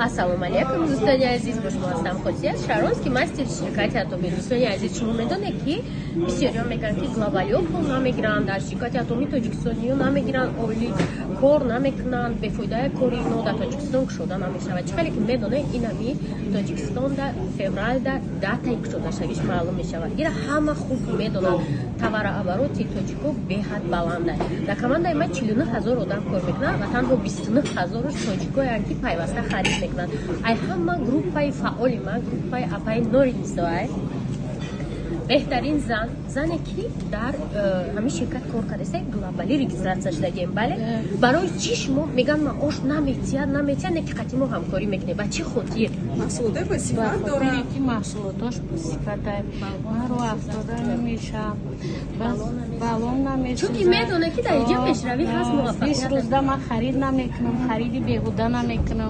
Ассалому алайкум, дӯстони азиз, бо шумо ҳастам Хосият Шаронский, мастер ширкати Атоми. Дӯстони азиз, шумо медонед, ки бисёриҳо мегӯянд, ки глобалиё пул намегиранд, дар ширкати Атоми тоҷикистониё намегиранд, оли кор намекунанд, бефоидаи кори ино дар Тоҷикистон кушода намешавад. Чӣ хеле ки медонед, инами Тоҷикистонда февралда датаи кушодашавиш маълум мешавад. Ира ҳама хуб медонанд. Товарообороти тоҷико беҳад баланда. Дар командаи ма 49 000 одам кор мекунанд ва танҳо 29 ҳазораш тоҷикоянд, ки пайваста харид мекунанд. Ай ҳама группаи фаъоли ма группаи апаи Норинисоай, беҳтарин зан, зане ки дар ҳамин ширкат кор кардаста, глобалӣ регистрация шудагем. Бале, барои чӣ шумо меган маош наметиҳад, наметиҳад, не ки қатъи мо ҳамкорӣ мекунем, ба чӣ хотир? Маҳсулоте ба Ба сифат хотире дорад. ки маҳсулотош босифата, маро афтода намешам, балон намесӯзад. Чунки медонад, ки дар инҷо пешравӣ ҳаст, муваффақият. 20 рӯзда ман харид намекунам, хариди беҳуда намекунам.